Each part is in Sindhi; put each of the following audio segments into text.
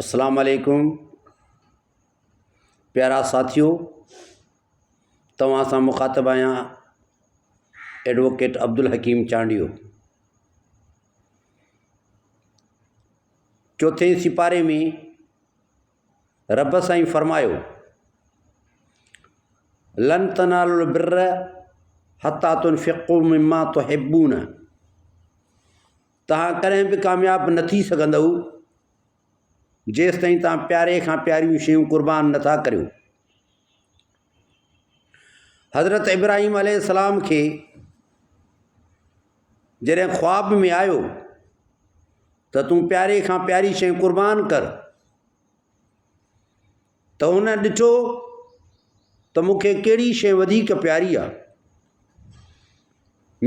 السلام عليڪم پيارا ساٿيو توهان سان مخاطب آهيان ايڊووڪيٽ عبدالحڪيم چانڊيو چوٿين سپاري ۾ رب سائين فرمايو لن تنالوا البر حتيٰ تنفقوا مما تحبون توهان ڪڏهن به ڪامياب نه ٿي سگهندؤ جيستائين توهان پياري کان پياريون شيون قربان نٿا ڪريو. حضرت ابراهيم عليه السلام کي جڏهن خواب ۾ آيو ته تون پياري کان پياري شيء قربان ڪر ته هن ڏٺو ته مون کي ڪهڙي شيء وڌيڪ پياري آهي.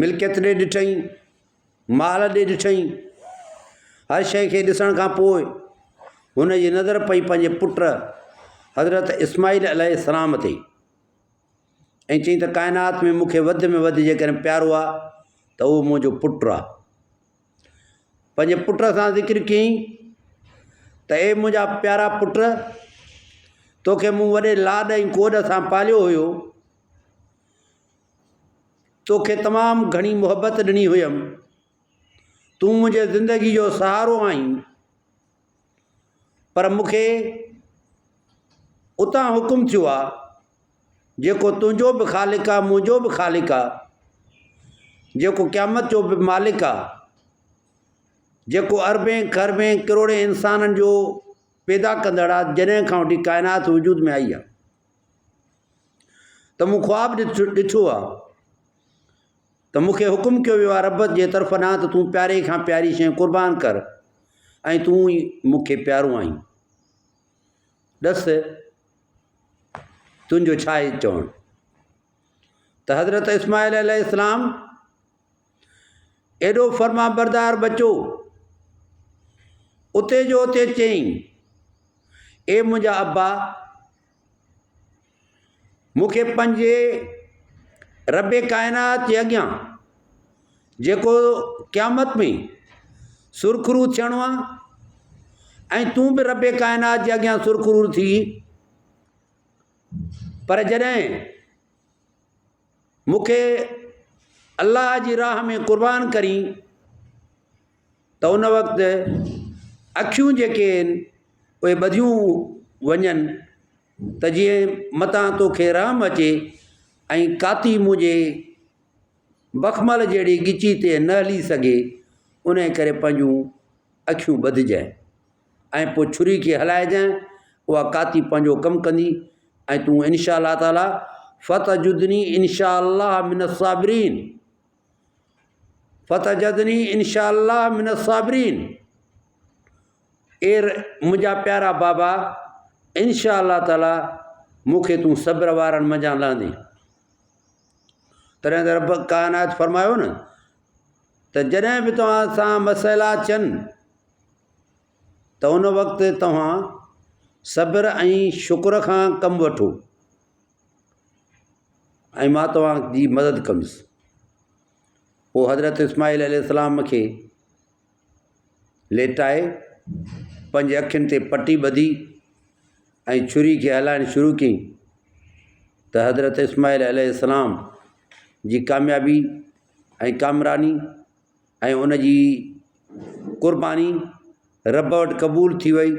ملڪيت ڏي ڏٺئين، مال ڏي ڏٺئين. هر شيء کي ڏسڻ کان پوء هن جي نظر پئي پنهنجي پٽ حضرت اسماعيل عليه السلام تي ۽ چيائين ته ڪائنات ۾ مون کي وڌ ۾ وڌ جيڪڏهن پيارو آهي ته اهو منهنجو پٽ آهي. پنهنجي پٽ سان ذڪر ڪيائين ته اي منهنجا پيارا پٽ! توکي مون وڏي لاڏ ۽ ڪوڏ سان پاليو هيو. توکي تمام گهڻي محبت ڏني هيم. تون منهنجي زندگي جو سهارو آهين. پر مون کي اتان حڪم ٿيو آهي جيڪو تنهنجو به خالق آ منهنجو به خالق آ جيڪو قيامت جو به مالڪ آ جيڪو اربين کربين ڪروڙين انسانن جو پيدا ڪندڙ آ جڏهن کان وٺي ڪائنات وجود ۾ آئي آ ته مون خواب ڏٺو آ ته مون کي حڪم ڪيو ويو آ رب جي طرف ڏانهن ته تون پياري کان پياري شيء قربان ڪر ۽ تون ئي مون کي پيارو آهين ڏس تنهنجو ڇا آهي چوڻ ته حضرت اسماعيل عليه السلام ايڏو فرما بردار بچو اتي جو اتي چيائين اي منهنجا ابا مون کي پنهنجي رب ڪائنات جي اڳيان جيڪو قيامت ۾ سرخرو ٿيڻو آهي ۽ تون به رب ڪائنات جي اڳيان سرخرو ٿي پر جڏهن مون کي الله جي راهه ۾ قربان ڪرين ته ان وقت اکيون جيڪي آهن اهي ٻڌيون وڃن ته جيئن متان توکي رحم اچي ۽ ڪاتي منهنجي بخمل جهڙي ڳچي تي نه هلي سگهي ان ڪري پنهنجون اکيون ٻڌجانء ۽ پوء ڇري کي هلائجانء اها ڪاتي پنهنجو ڪم ڪندي ۽ تون انشاء الله تعاليٰ فتجدني انشاء الله من الصابرين فتجدني انشاء الله من الصابرين اي منهنجا پيارا بابا انشاء الله تعاليٰ مون کي تون صبر وارن منجهان لهندين تڏهن ته رب ڪائنات فرمايو نه ته جڏهن به توهان سان مسئلا اچن ته ان وقت توهان صبر ۽ شڪر کان ڪم وٺو ۽ مان توهان جي مدد ڪندس. پوء حضرت اسماعيل عليه السلام کي ليٽائي پنهنجي اکين تي پٽي ٻڌي ۽ ڇري کي هلائڻ شروع ڪيائين ته حضرت اسماعيل عليه السلام جي ڪاميابي ۽ ڪامراني ۽ ان جي قرباني رب وٽ قبول ٿي وئي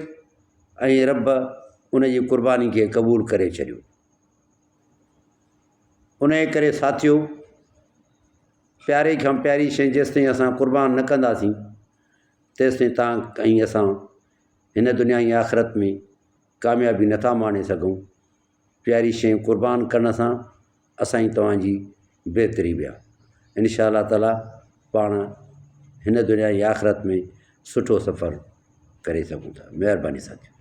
۽ رب ان جي قرباني کي قبول ڪري ڇڏيو. انهيء ڪري ساٿيو! پياري کان پياري شيء جيستائين اسان قربان نه ڪنداسين، تيستائين توهان ۽ اسان هن دنيا ۽ آخرت ۾ ڪاميابي نٿا ماڻي سگهون. پياري شيون قربان ڪرڻ سان اسان ۽ توهان جي بهتري به آهي. انشاء الله تعاليٰ پاڻ هن دنيا ۽ آخرت ۾ سٺو سفر ڪري سگهون ٿا. مهرباني ساٿيو.